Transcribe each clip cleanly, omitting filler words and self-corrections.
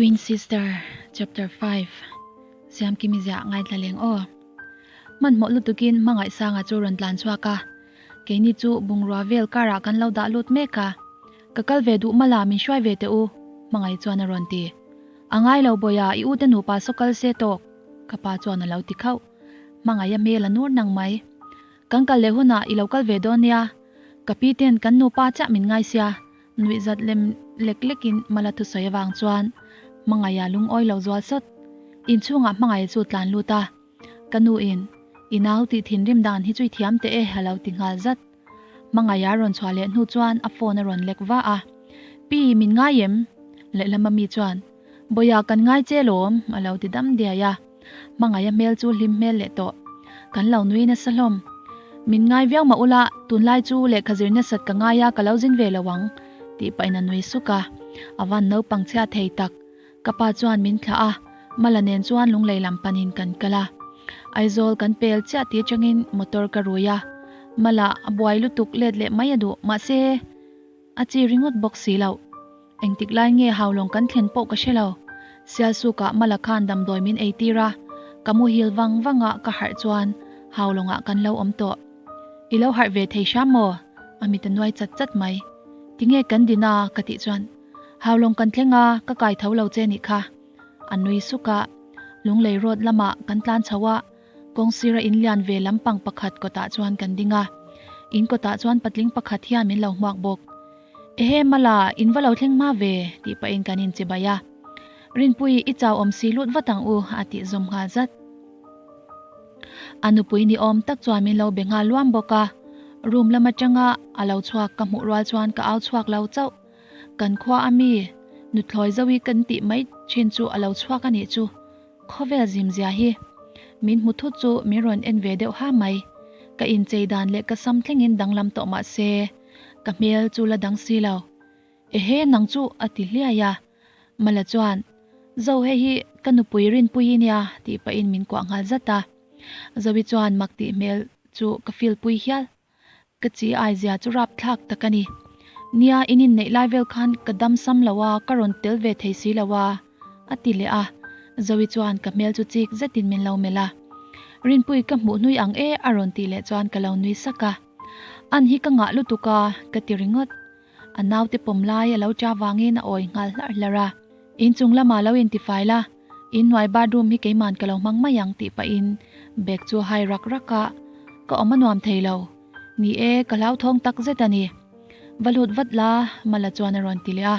Twin Sister Chapter 5 Siamkimi ziah ngaithla leng aw. Hmanhmawh lutukin Hmangaihsanga chu rawn tlan chhuak a, keini chu bungrua vel car ah kan lo dah lut mek a. Ka kal ve duh mala min hruai ve teh u, Hmangaih chuan a rawn ti. A ngai lo bawiha i ute nupa saw kal se tawk, ka pa chuan a lo ti khauh. Hmangaih a hmel a nur nang mai. Kan kal leh hunah i lo kal ve dawn nia, ka pi ten kan nupa chiah min ngai sia, nuih zat lem lek lekin Mala thusawi avang chuan Hmangaiha lungawi lo zual sawt. Inchhungah Hmangaiha chu tlan lut a, ka nu in i nau tih thinrim dan hi chu i thiam teh e a lo ti nghal zat. Hmangaiha rawn chhuah leh hnu chuan a phone a rawn lek va a, Pi, min ngai em? Lehlam ami chuan, Bawiha kan ngai che lawm a lo ti dam diai a. Hmangaiha hmel chu hlim hmel leh tawh. Kan lo nui nasa hlawm. Min ngai viau mah ula, tunlai chu lehkha zir nasat ka ngai a ka lo zin ve lo ang tih pahin a nui suk a. A van naupang chhia thei tak. Ka pa chuan min thlah a, Mala nen chuan lunglei lam panin kan kal a. Aizawl kan pel chiah tih atangin motor ka rui a. Mala a buai lutuk let leh mai a duh, mahse a chi ringawt bawk si loh. Engtik lai nge haulawng kan thlen pawh ka hre lo. Sialsukah Mala khan damdawi min ei tir a, ka muhil vang vang a ka harh chuan haulawngah kan lo awm tawh. I lo harh ve thei hram maw? A mit a nuai chat chat mai. Tinge kan din a? ka tih chuan Haulawng kan thleng a, ka kai tho lo che nih kha. A nui suk a, Lunglei road lamah kan tlan chho a, kawng sira in lian ve lampang pakhat kawtah chuan kan ding a. In kawtah chuan patling pakhat hian min lo hmuak bawk. Ehe Mala, in va lo thleng hma ve, tih pahin kan inchibai a. Rinpui, i chau awm si lut vat ang u, a tih zawm nghal zat. A nupui ni awm tak chuan min lo be nghal luam bawk a. Room lam atanga a lo chhuak ka hmuh rual chuan ka au chhuak lo chauh. Kan khua a mi, nuthlawi zohi kan tih mai thin chu a lo chhuak a nih chu. Khawvel zimzia hi. Min hmu thut chu min rawn en ve deuh ha mai. Ka inchei dan leh ka sam thlengin danglam tawh mah se, ka hmel chu la dang si lo. Ehe nang chu a ti hliai a. Mala chuan, Zo hei hi ka nupui Rinpui i nia tih pahin min kuah nghal zat a. Zoe chuan mak tih hmel chu ka feel pui hial. Ka chi ai zia chu rap thlak tak a ni. Nia, in inneih lai vel khan ka dam sam lo a, ka rawn tel ve thei si lo a, a ti leh a. Zoe chuan ka hmel chu chik zetin min lo melh a. Rinpui ka hmuh hnui ang e a rawn tih leh chuan ka lo nui sak a. An hi ka ngah lutuk a, ka ti ringawt. A naute pawm lai a lo ṭa vangin a awi nghal hlarh hlarh a. Inchung lamah lo intifai la, inhnuai bathroom hi keiman ka lo hmang mai ang tih pahin bag chu a hai rak rak a, ka awm a nuam thei lo. Ni e, ka hlauthawng tak zet a ni. Va lut vat la, Mala chuan a rawn ti leh a,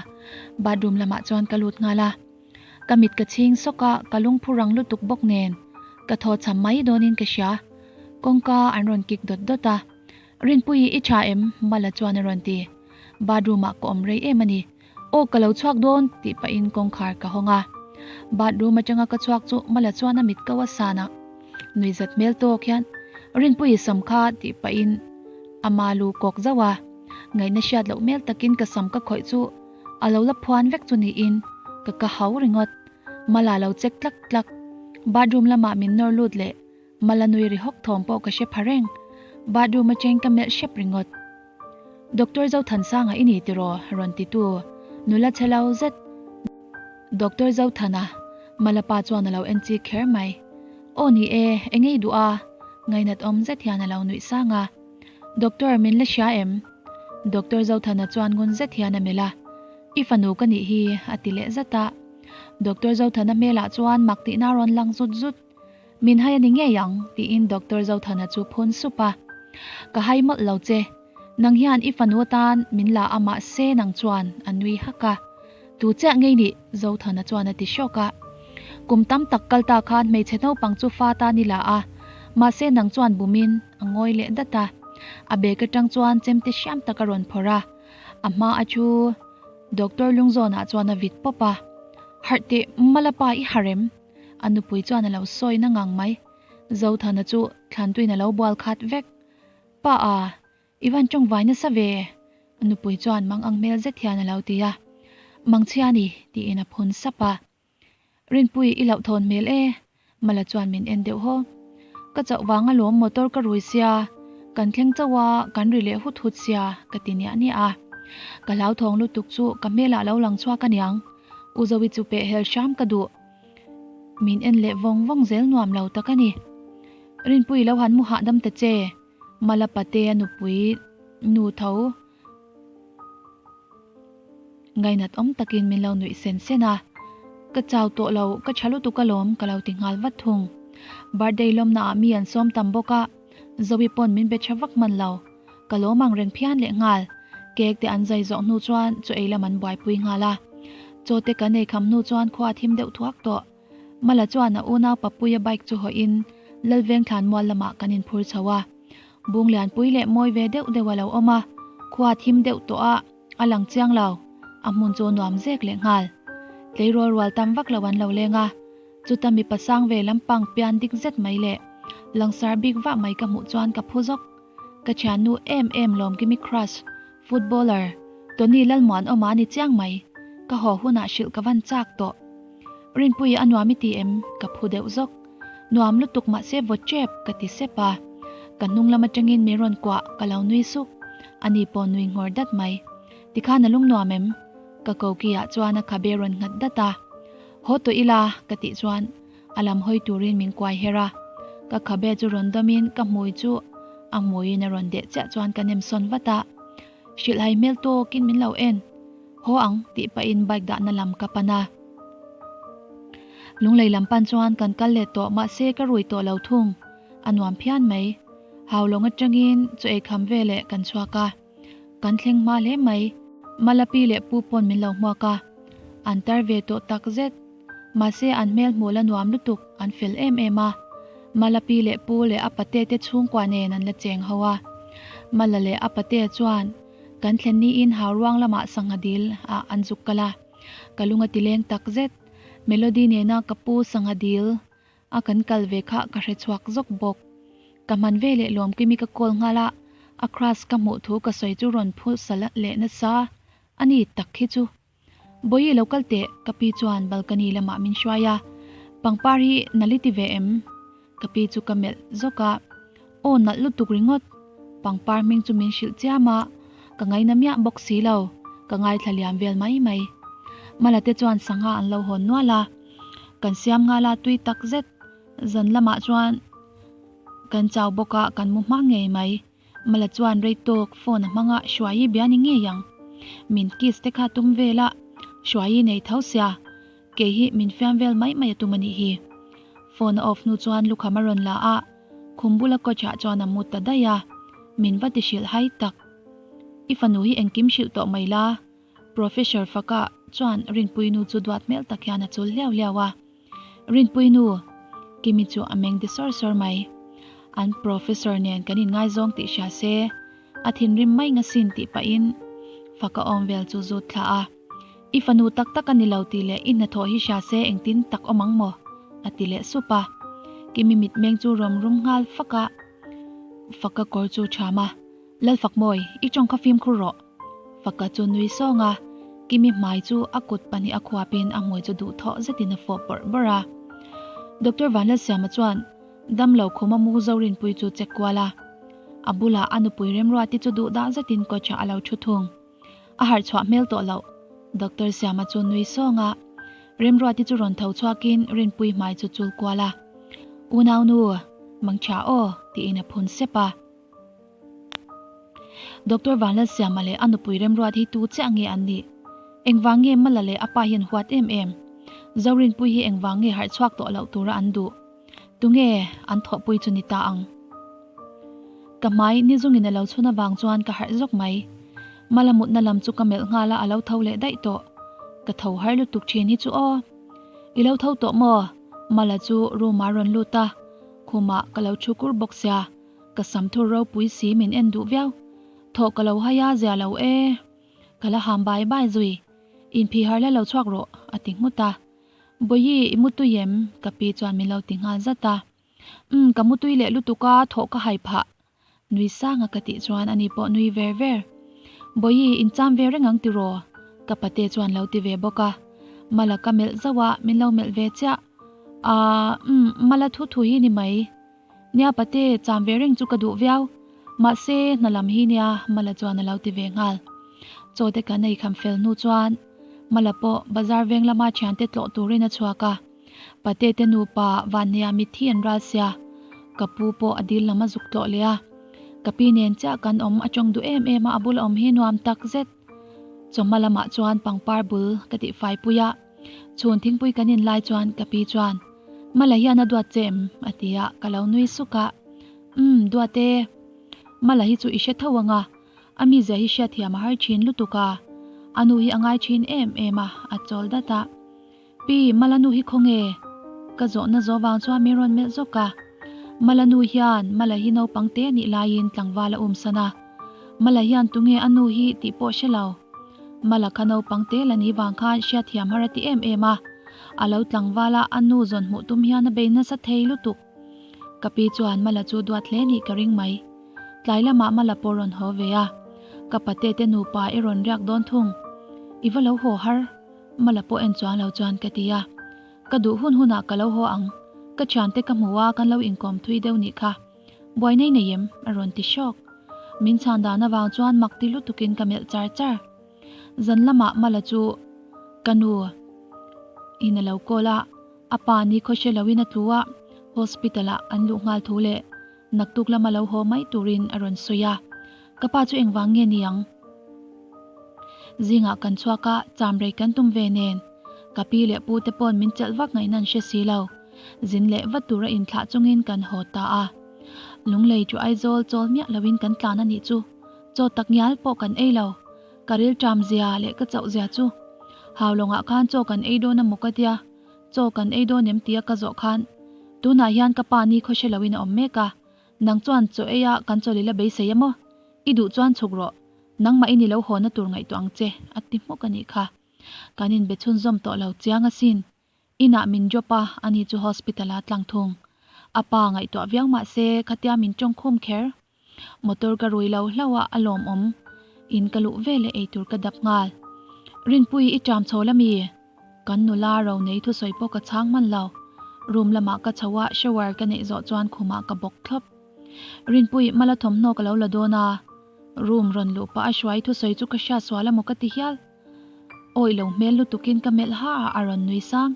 bathroom lamah chuan ka lut nghal a. Ka mit ka chhing sawk a, ka lungphu rang lutuk bawk nen ka thaw cham mai dawnin ka hria. Kawngka an rawn kik dawt dawt a. Rinpuii i tha em? Mala chuan a rawn ti. Bathroom ah ka awm rei em a ni. Aw ka lo chhuak dawn tih pahin kawngkhar ka hawng a. Bathroom atanga ka chhuak chu Mala chuan a mit ko a san a. Nui zat hmel tawk hian Rinpuii sam kha tih pahin a ma lu kawk zauh a. Ngaihna hriat loh hmel takin ka sam ka khawih chu a lo la phuan vek chu niin ka ka hau ringawt. Mala lo check tlak tlak. Bathroom lamah min nawr lut leh Mala nui ri hawk thawm pawh ka hre pha reng. Bathroom atang ka melh hrep ringawt. Doctor Zothansanga i ni tiraw? rawn ti tu nula chhe lo zet. Doctor Zothana, Mala pa chuan a lo en chik kher mai. Aw ni e, eng ei duh a? Ngainat awm zet hian a lo nuih sang a. Doctor, min la hria em? Doctor Zothana chuan ngun zet hian a melh a. I fanu ka nih hi, a ti leh zat a. Doctor Zothana hmelah chuan mak tihna a rawn lang zut zut. Min hai a ni ngei ang, tiin Doctor Zothana chu phun sup a. Ka hai mawlh lo che. Nang hian i fanu atan min la a mahse nang chuan a nui hak a. Tu chiah ngei nih? Zothana chuan a ti hrawk a. Kum tam tak kal ta khan hmeichhe naupang chu fa tan i la a, mahse nang chuan bumin a ngawi leh dat a. A bag atang chuan chemte hriam tak a rawn phawrh a. A hma a chu Doctor Lungzawnah chuan a vit pawp a. Harh teh, Malapa i harh em? A nupui chuan a lo sawi na ngang mai. Zothana chu thlantuin a lo bual khat vek. Pa a, i van tawngvai nasa ve? A nupui chuan mang ang hmel zet hian a lo ti a. Mangchhia ni, tiin a phun sap a. Rinpui, i loh thawn hmel e, Mala chuan min en deuh haw. Ka chauh vang alawm motor ka rui sia, kan thleng chauh a, kan ri leh hut hut sia, ka ti niah niah a. Ka hlauthawng lutuk chu ka hmelah lo lang chhuak aniang. U Zoe chu peh hel hram ka duh. Min en leh vawng vawng zel nuam lo tak a ni. Rinpui lo han mu hahdam ta che. Mala Patea nupui nu tho ngainat awm takin min lo nuih sen sen a. Ka chau tawh lo, ka tha lutuk alawm ka lo ti nghal vat thung. Birthday lawmna ah mi an sawm tam bawk a, Zoe pawn min be tha vak hman lo. Ka lawm ang reng phian leh nghal. Cake te an zai zawh hnu chuan chaw ei lam an buaipui nghal a. Chaw te kan ei kham hnu chuan khua a thim deuh thuak tawh. Mala chuan a unau Papuia bike chu hawhin Lalveng thlanmual lamah kan inphur chho a. Bung lianpui leh mawi ve deuh deuh a lo awm a, khua a thim deuh tawh a, a lang chiang lo. A hmun chu nuam zek leh nghal. Tleirawl rual tam vak lo an lo leng a, chuta mipa sang ve lampang pian dik zet mai leh langsar bik vah mai ka hmuh chuan ka phu zawk. Ka thiannu em em Lawmkimi crush Footballer Tony Lalmuanawma a ni chiang mai, ka haw hunah hrilh ka van chak tawh. Rinpuii a nuam i ti em? Ka phu deuh zawk. Nuam lutuk mahse vaw tep ka ti sep a. Ka hnung lam atangin min rawn kuah ka lo nui suk. Ani pawh nui nghawr dat mai. Tikhan a lung nuam em? Ka koki ah chuan a khabe rawn nghat dat a. Haw tawh ila ka tih chuan a lam hawi turin min kuai her a. Ka khabe chu rawn dawmin ka hmui chu a hmuiin a rawn deh chiah chuan ka nem sawn vat a. Hrilhhai hmel tawkin min lo en. Haw ang tih pahin bike dahna lam ka pan a. Lunglei lam pan chuan kan kal leh tawh mahse ka rui tawh lo thung. A nuam phian mai. Haulawng atangin chaw ei kham veleh kan chhuak a. Kan thleng hma hle mai. Malapi leh Pu pawn min lo hmuak a. An tar ve tawh tak zet. Mahse an hmel hmuh la nuam lutuk an fel em em a. Malapi leh Pu leh a pate te chhungkua nen an la cheng ho a. Mala leh a pate chuan kan thlen niin hau ruang lamah sangha dil ah an zuk kal a. Ka lung a ti leng tak zet. Melody nena ka pu sangha dil a kan kal ve kha ka hre chhuak zawk bawk. Ka hman ve leh Lawmkimi ka call nghal a, a crush ka hmuh thu ka sawi chu rawn phu sa leh nasa a ni tak hi chu. Bawihi lo kal teh, ka pi chuan balcony lamah min hruai a, pangpar hi nalh i ti ve em? Ka pi chu ka melh zawk a, aw nalh lutuk ringawt, pangpar hming chu min hrilh chiam a, ka ngaina miah bawk si lo, ka ngaithla liam vel mai mai. Mala te chuan sangha an lo hawn nual a, kan siam nghal a tui tak zet, zan lamah chuan kan chau bawk a kan mu hma ngei mai. Mala chuan rei tawk phone a hmang a, Hruaii bia ni ngei ang. Min kiss te kha tum vel a, Hruaii nei tho sia, kei hi min fiam vel mai mai a tum a nih hi. Phone a off hnu chuan lukham a rawn la a, khum bula coach ah chuan a mu ta daih a, min va ti hrilh hai tak. I fanu hi engkim hrilh tawh mai la, Professor Faka chuan Rinpuii nu chu duat hmel tak hian a chul hliau hliau a. Rinpui nu, Kimi chu a meng de sawr sawr mai. An professor nen kan inngaizawng tih hria se, a thinrim mai ngasin tih pahin faka awm vel chu zut thla a. I fanu tak tak a ni lo tih leh i hnathawh hi hria se engtin tak awm ang maw? a ti leh sup a. Kimi mitmeng chu rawm rum nghal fak a, faka kawr chu ṭham a. Lalfakmawi, i tawng kha fimkhur rawh. Faka chu nui sawng a, Kimi hmai chu a kut pahnih a khuapin a hmui chu duhthawh zetin a fawh bawrh bawrh a. Doctor Vanlalsiama chuan damlo khuma mu Zorinpui chu check kual a, a bulah a nupui Remruati chu duhdah zetin kawchah a lo thu thung. A harh chhuah hmel tawh loh. Doctor Siama chu nui sawng a, Remruati chu rawn tho chhuakin Rinpui hmai chu chul kual a, Unaunu, mangtha aw, tiin a phun sep a. Doctor Vanlalsiama leh a nupui Remruat hi tu chiah nge an nih? Engvang nge Mala leh a pa hian huat em em? Zorinpui hi engvang nge harh chhuak tawh loh tura an duh? Tunge an thawhpui chu ni ta ang? Ka hmai ni zungin a lo chhun avang chuan ka harh zawk mai. Mala mutna lam chu ka melh nghal a, a lo tho leh daih tawh. Ka tho har lutuk thin hi chu aw. I lo tho tawh maw? Mala chu room ah a rawn lut a, khumah ka lo thu kur bawk sia. Ka sam thur ropui si min en duh viau. Thawh ka lo hai a zia lo e. Ka la ham bai bai zui. Inphih har la lo chhuak rawh a ti nghut a. Bawihi i mutui em? Ka pi chuan min lo ti nghal zat a. Umm ka mutui leh lutuk a thawh ka hai phah. Nui sang a ka tih chuan ani pawh nui ver ver. Bawihi incham ve reng ang tiraw? Ka pate chuan lo ti ve bawk a. Mala ka melh zauh a min lo melh ve chiah. Aaa umm mala thu thu hi ni mai. Nia pate, cham ve reng chu ka duh viau. Mahse, hna lam hi nia, Mala chuan a lo ti ve nghal. Chaw te kan ei kham fel hnu chuan. Mala pawh bazar veng lama thiante tlawh turin a chhuak a. Pate te nupa Vanneia mitthi an ral sia. Ka pu pawh a dil lam a zuk tlawh leh a. Ka pi nen chiah kan awm a tawng duh em em a, a bula awm hi nuam tak zet. Chawhma lamah chuan pangpar bul ka tih fai pui a. Chhun thingpui kan in lai chuan ka pi chuan, Mala hian a duat che em? a ti a, ka lo nui suk a. Umm, duat e. Mala hi chu i hre tho ang a, a mizia hi hriatthiam a har thin lutuk a. A nu hi a ngai thin em em a, a chawl dat a. Pi, Mala nu hi khawnge? Ka zawhna zawh vang chuan min rawn melh zawk a. Mala nu hian Mala hi naupang te nih laiin tlangval a umsan a. Mala hian tunge a nu hi tih pawh hre lo. Mala kha naupang te la ni vang khan hriatthiam har a ti em em a. A lo tlangval a, a nu zawn hmuh tum hian a bei nasa thei lutuk. Ka pi chuan Mala chu duat hle nih ka ring mai. Tlai lamah Mala pawh rawn haw ve a. Ka pate te nupa i rawn riak dawn thung. I va lo haw har. Mala pawh en chuang lo chuan ka ti a. Ka duh hun hunah ka lo haw ang. Ka thiante ka hmu a, kan lo inkawm thui deuh nih kha. Buai nei nei em? a rawn ti hrawk. Min chhan dan avang chuan mak ti lutukin ka melh char char. Zan lamah Mala chu ka nu in a lo call a, a pa ni khaw hre loin a tlu a, hospital ah an luh nghal thu leh naktuk lama lo haw mai turin a rawn sawi a. Ka pa chu engvang nge ni ang? Zingah kan chhuak a, cham rei kan tum ve nen. Ka pi leh pu te pawn min chelh vak ngaihna an hre si lo. Zin leh vat tura inthlah chungin kan haw ta a. Lunglei chu Aizawl chawl miah loin kan tlan a nih chu. Chaw tak ngial pawh kan ei lo. Ka rilṭam zia leh ka chauh zia chu. Haulawngah khan chaw kan ei dawn a maw ka tia. Chaw kan ei dawn em tia ka zawh khan, Tunah hian ka pa ni khaw hre loin a awm mek a. Nang chuan chaw eia kan chawl ila beisei a maw? I duh chuan chhuk rawh. Nangmah i ni lo haw na tur ngaihtuah ang che, a ti hmuk a nih kha. Kan inbe chhunzawm tawh lo chiang asin. Inah min drop a, ani chu hospital ah tlang thung. A pa ngaihtuah viau mah se khatia min tawng khum kher. Motor ka rui lo hlauh a, a lawmawm. In ka luh veleh eitur ka dap nghal. Rinpui i ṭam chho la mi? Kan nula ro nei thusawi pawh ka chhang hman lo. Room lamah ka chho a, shower ka neih zawh chuan khumah ka bawk thlawp. Rinpui, mala thawmhnaw ka lo la dawn a. Room rawn luh pah a hruai thusawi chu ka hriat sual emaw ka ti hial. Awi lo hmel lutukin ka melh ha a, a rawn nui sang.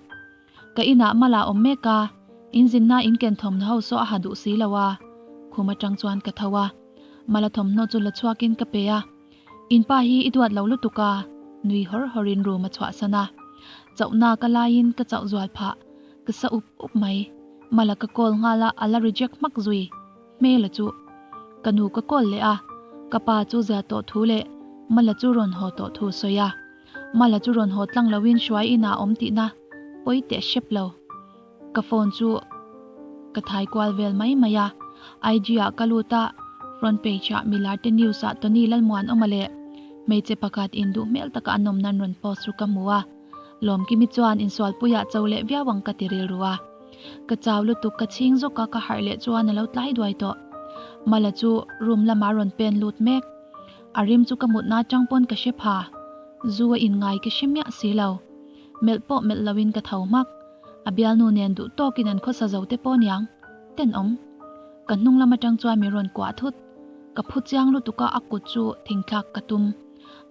Ka inah mala awm mek a, in zinna in ken thawmhnaw ho saw a ha duh si lo a. Khum atang chuan ka tho a, mala thawmhnaw chu la chhuakin ka pe a. In pa hi i duat lo lutuk a, nui hawr hawrin room a chhuahsan a. Chauhna ka laiin ka chauh zual phah, ka sa up up mai. Mala ka call nghal a, a la reject hmak zui. Hmela chu ka nu ka call leh a, ka pa chu zia tawh thu leh Mala chu rawn haw tawh thu sawi a. Mala chu rawn haw tlang loin hruai inah a awm tihna pawi teh hrep lo. Ka phone chu ka thai kual vel mai mai a, IG ah ka lut a, front page ah Milarte news ah Tony Lalmuanawma leh hmeichhe pakhat induh hmel taka an awm nan rawn post chu ka hmu a. Lawmkimi chuan insualpuiah cho leh viau ang ka ti rilru a. Ka chau lutuk ka chhing zawk a ka harh leh chuan a lo tlai duai tawh. Mala chu room lamah a rawn pen lut mek. A rim chu ka mutna atang pawn ka hre pha. Zu a inngai ka hre miah si lo. Melh pawh melh loin ka tho hmak. A bialnu nen duh tawkin an khawsa zo te pawh niang. Tenawm. Ka hnung lam atang chuan min rawn kuah thut. Ka phu chiang lutuk a a kut chu thingthlak ka tum.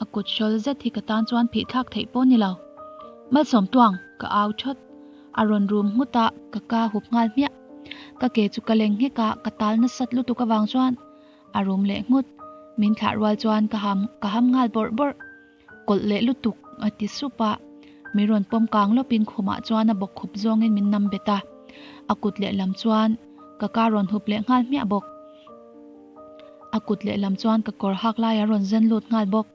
A kut hrawl zet hi ka tan chuan phih thlak theih pawh ni lo. Malsawm tuang! Ka au thawt. A rawn rum nghut a, ka ka hup nghal hmiah. Ka ke chu ka leng nghek a, ka tal nasat lutuk avang chuan a rum leh nghut. Min thlah rual chuan ka ham ka ham nghal bawrh bawrh. Kawlh leh lutuk! A ti sup a. Min rawn pawm kang lawpin khumah chuan a bawk khup zawngin min nam bet a. A kut lehlam chuan ka ka rawn hup leh nghal hmiah bawk. A kut lehlam chuan ka kawr hak lai a rawn zen lut nghal bawk.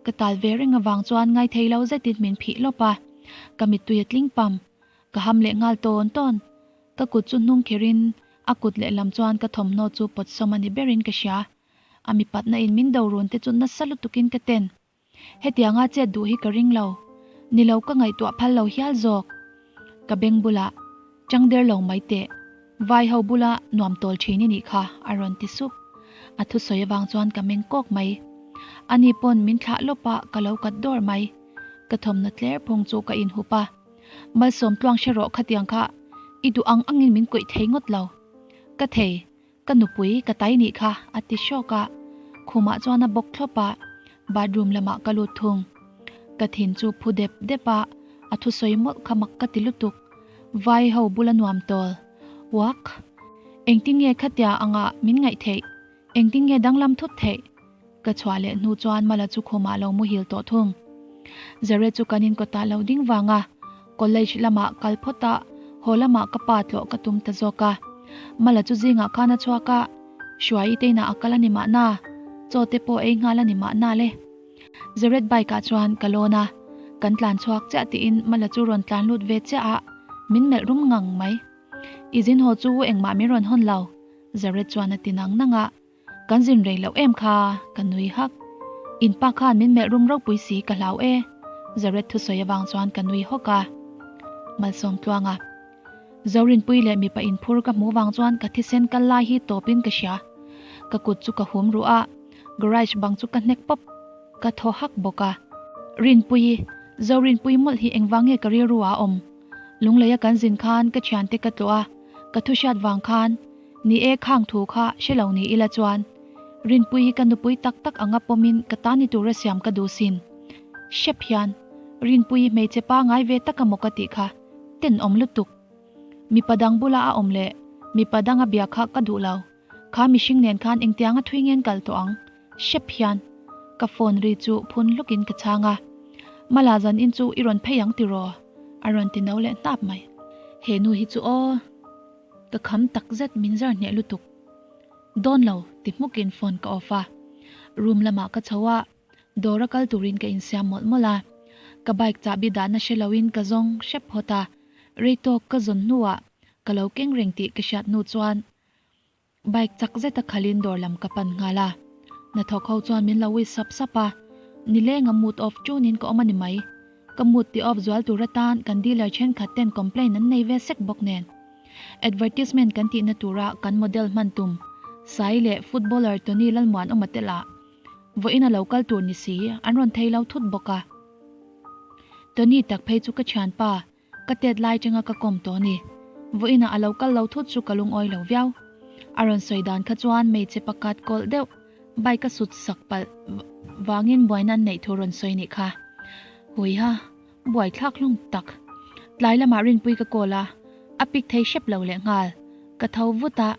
Ka tal ve reng avang chuan ngaithei lo zetin min phih lawp a, ka mittui a tling pam. Ka ham leh nghal tawn tawn. Ka kut chu hnung kherin a kut lehlam chuan ka thawmhnaw chu pawt sawm a ni berin ka hria. A mipatna in min do run te chu nasa lutukin ka ten. Hetianga chet duh hi ka ring lo. Ni lo ka ngaihtuah phal lo hial zawk. Ka beng bulah, Chang der lo mai teh. Vai ho bula nuam tawl thin i nih kha, a rawn ti sup. A thusawi avang chuan ka meng kawk mai. Ani pawn min thlah lawp a, ka lo kat dawr mai. Ka thawmhnaw tler phung chu ka inhup a. Malsawm tluang hre rawh khatiang kha i duh ang angin min kawih thei ngawt lo. Ka thei. Ka nupui ka tai nih kha a ti hrawk a, khumah chuan a bawk thlawp a, bathroom lamah ka lut thung. Ka thin chu phu dep dep a, a thusawi mawlh kha mak ka ti lutuk. Vai ho bula nuam tawl. Uak! Engtin nge khatia anga min ngaih theih? Engtin nge danglam thut theih? Ka chhuah leh hnu chuan Mala chu khumah lo muhil tawh thung. Zare chu kan inkawtah lo ding vang a, college lamah kal phawt a, haw lamah ka pa tlawh ka tum ta zawk a. Mala chu zingah khan a chhuak a, Hruai te inah a kal a ni mahna, chaw te pawh ei nghal a ni mahna le. Jared bike ah chuan ka lawn a, kan tlan chhuak chiah tiin Mala chu rawn tlan lut ve chiah a, min melh rum ngang mai. I zin haw chu engmah min rawn hawn lo, Jared chuan a ti nang nang a, kan zin rei loh em kha, ka nui hak. In pa khan min melh rum ropui si ka hlau e, Jared thusawi avang chuan ka nui hawk a. Malsawm tluang a. Zorinpui leh mipa inphur ka hmuh vang chuan ka thisen kal lai hi tawpin ka hria. Ka kut chu ka hum ruh a, garage bang chu ka hnek pawp. Ka thaw hak bawk a. Rinpuii, Zorinpui mawlh hi engvang nge ka rilru ah a awm? Lungleia kan zin khan ka thiante ka tlawh a, ka thu hriat vang khan, ni e khang thu kha hre lo ni ila chuan Rinpui hi ka nupui tak tak anga pawmin ka ta ni tura siam ka duh sin. Hrep hian, Rinpuii hmeichhe pangai ve tak amaw ka tih kha. Tenawm lutuk. Mipa dang bula a awm leh mipa danga bia kha ka duh lo. Kha mihring nen khan engtianga thui ngen kal tawh ang? Hrep hian. Ka phone ri chu phun hlukin ka chhang a. Mala zan in chu i rawn phei ang tiraw? A rawn ti no leh hnap mai. He nu hi chu aw. Ka kham tak zet min zar hneh lutuk. Dawn lo ti hmukin phone ka off a. Room lamah ka chho a. Dawr a kal turin ka insiam mawlh mawlh a, ka bike chahbi dahna hre loin ka zawng hrep phawt a, rei tawk ka zawn hnuah ka lo keng reng tih ka hriat hnu chuan bike chak zeta khalin dawr lam ka pan nghal a. Hnathawk ho chuan min lo ui sap sap a, nileng a mood off tunin ka awm a ni mai. Ka mood ti off zual tur atan kan dealer thenkhat ten complain an nei ve sek bawk nen. Advertisement kan tihna tura kan model hman tum Sai leh footballer Tony Lalmuanawma te lah Vawiin a lo kal tur ni si, an rawn thei lo thut bawk a. Tony tak phei chu ka thianpa, ka tet lai tanga ka kawm tawh a ni. Vawiinah a lo kal lo thut chu ka lungawi lo viau. A rawn sawi dan kha chuan hmeichhe pakhat kawlh deuh bike a sut sak palh vangin buaina an neih thu rawn sawi nih kha. Huiha, buaithlak hlawm tak. Tlai lamah rinpui ka call a, a pick thei hrep lo lehnghal. Ka tho vut a.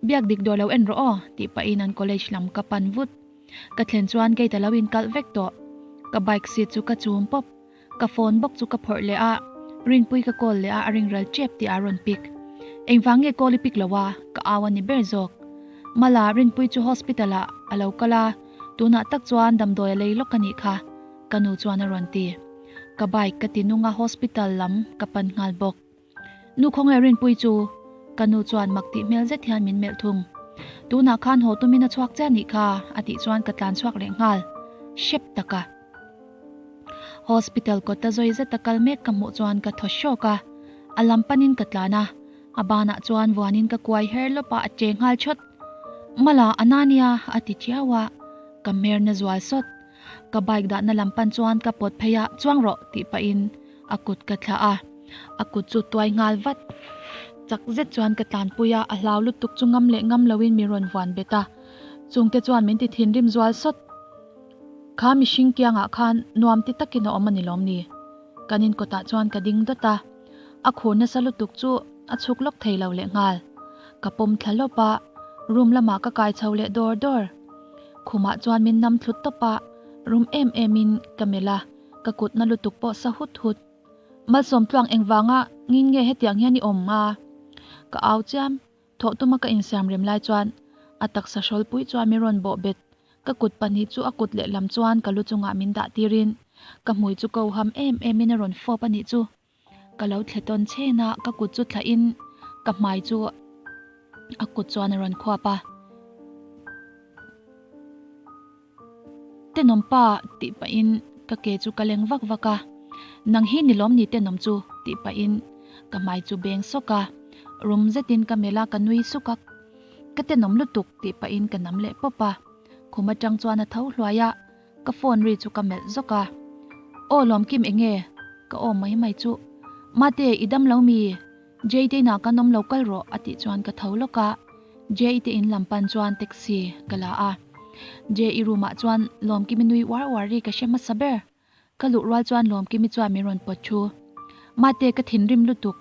Biak dik dawr lo en rawh aw, tih pahin an college lam ka pan vut. Ka thlen chuan gate a lo inkalh vek tawh. Ka bike seat chu ka chum pawp. Ka phone bawk chu ka phawrh leh a, Rinpui ka call leh a, a ring ral tep tih a rawn pick. Engvang nge call i pick lo a, ka au a ni ber zawk. Mala, Rinpui chu hospital ah a lo kal a, tunah tak chuan damdawi a lei lawk a nih kha, ka nu chuan a rawn ti. Ka bike ka ti nung a hospital lam ka pan nghal bawk. Nu khawnge Rinpui chu? Ka nu chuan mak tih hmel zet hian min melh thung. Tunah khan haw tumin a chhuak chiah nih kha a tih chuan ka tlan chhuak leh nghal. Hrep taka. Hospital kawta zawi zeta kal mek ka hmuh chuan ka thaw hrawk a. A lam panin ka tlan a. A banah chuan vuanin ka kuai her lawp a a che nghal thawt. Mala a na nia a ti tiau a. Ka hmer na zual sawt. Ka bike dahna lam pan chuan ka pawt phei a, Chuang rawh tih pahin a kut ka thlah a, a kut chu tuai nghal vat. Chak zet chuan ka tlanpui a, a hlau lutuk chu ngam leh ngam loin min rawn vuan bet a. Chungte chuan min ti thinrim zual sawt. Kha mihring kiangah khan nuam ti takin a awm a ni lawm ni? Kan inkawtah chuan ka ding dawt a, a khur nasa lutuk chu a chhuk lawk thei lo leh nghal. Ka pawm thla lawp a, room lamah ka kai chho leh dawr dawr. Khumah chuan min nam thlut tawp a, rum em em in ka melh a, ka kut na lutuk pawh sa hut hut. Malsawm tluang engvanga ngin nge hetiang hian i awm a? Ka au chiam, thawh tuma ka insiam rem lai chuan a taksa hrawlpui chuan min rawn bawh bet, ka kut pahnih chu a kut lehlam chuan ka lu chungah min dah tirin ka hmui chu ko ham em em in a rawn fawp a nih chu. Ka lo thle tawn chen a, ka kut chu thlah in ka hmai chu a kut chuan a rawn khuap a. Tenawm pa tih pahin ka ke chu ka leng vak vak a, Nang hi ni lawm ni tenawm chu tih pahin ka hmai chu beng sawk a, rum zetin ka melh a ka nui suk a, Ka tenawm lutuk tih pahin ka nam leh pawp a, khum atang chuan a tho hluai a, Ka phone ri chu ka melh zawk a. Aw Lawmkim enge? Ka aw mai mai chu. Mate, i dam lo mi? Jay te inah kan awm lo kal rawh a tih chuan ka tho lawk a. Jay te in lam pan chuan taxi ka la a. Jay i room ah chuan Lawmkimi nui uar uar ri ka hre hmasa ber. Ka luh rual chuan Lawmkimi chuan min rawn pawt thu. Mate ka thinrim lutuk,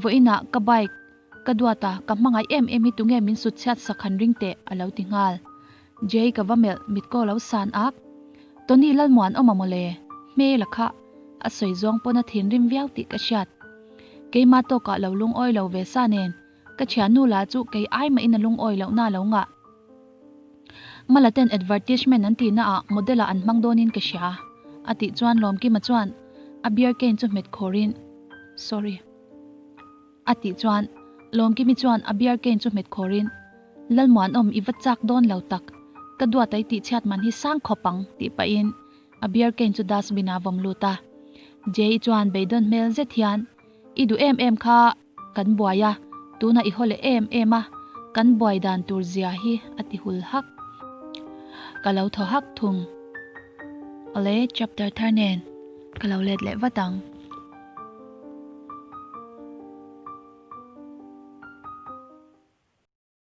vawiinah ka bike ka duat a, ka hmangaih em em hi tunge min sut chhiat sak han ring teh a lo ti nghal. Jay ka va melh mit ko lo san ak. Tony Lalmuan awm a mawle, hmel a kha a sawi zawng pawn a thinrim viau tih ka hriat. Keima tawkah lo lungawi lo ve sa nen ka thiannu lah chu kei ai mahin a lungawi lohna a lo ngah. Mala ten advertisement an tihna ah model ah an hmang dawnin ka hria a tih chuan Lawmkima chuan a beer cane chu hmet khawrin Sorry a tih chuan Lawmkimi chuan a beer cane chu hmet khawrin Lalmuanawm i va chak dawn lo tak ka duat ai tih chhiat man hi sang khawp ang tih pahin a beer cane chu dustbin ah a vawm lut a. Jay-i chuan beidawn hmel zet hian I duh em em kha Kan buai a, tunah i haw leh em em a, kan buai dan tur zia hi a ti hul hak. Ka lo thaw hak thung. Awle, chapter thar nen ka lo let leh vat ang.